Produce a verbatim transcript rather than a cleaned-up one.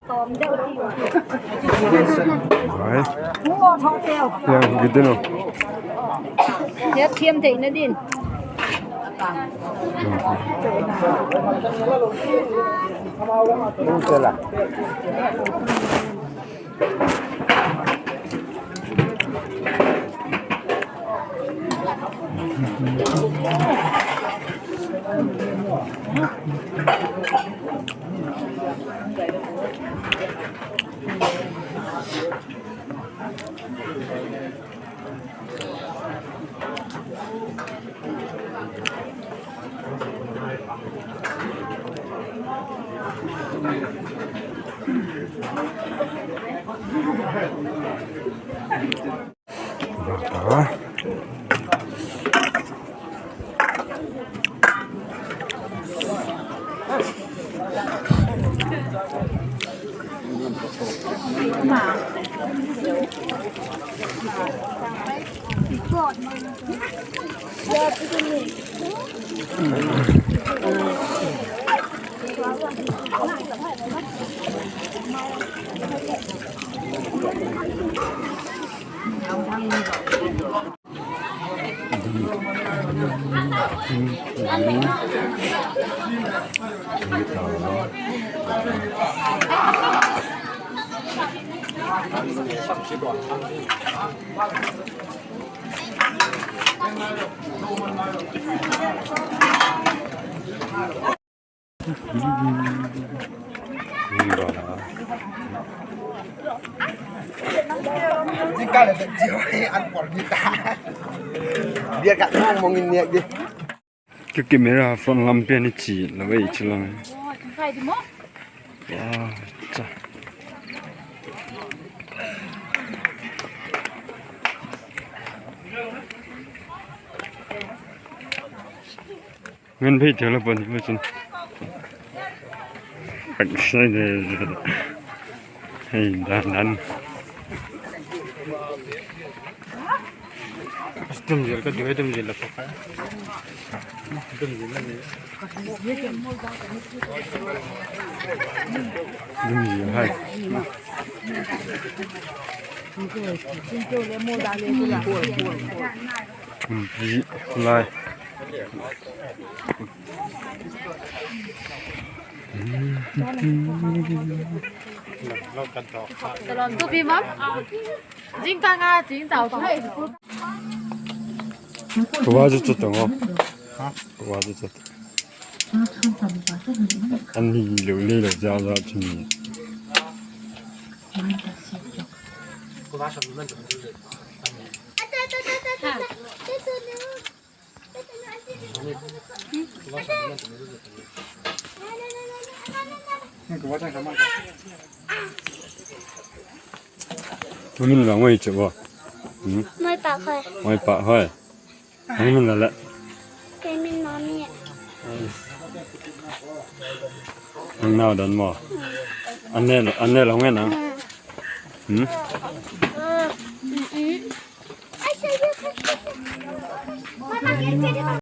Ai. Ya, gidin o. Ya, thiam theina din. Ka camera front lam pen i chi lo ei chi lo. Ngan phei thei lo pani ma chun. Hak sai de. Hei, dan dan. Tum jil ka, tum jil la ka. Tum jil la ni. Tum jil hai. Kum pi lai. Tupi mam. Jingkal nga ching tau. Ka va chu chu tang o. Ka va chu chu. An ni lo le lo ja ja chu ni. Min la ngoi chu ba. Mai pa hoi. Mai pa hoi. Nang min la le. Kei min Mami. Nang nau dan maw. An ne, an ne lo nge nang. Hmm.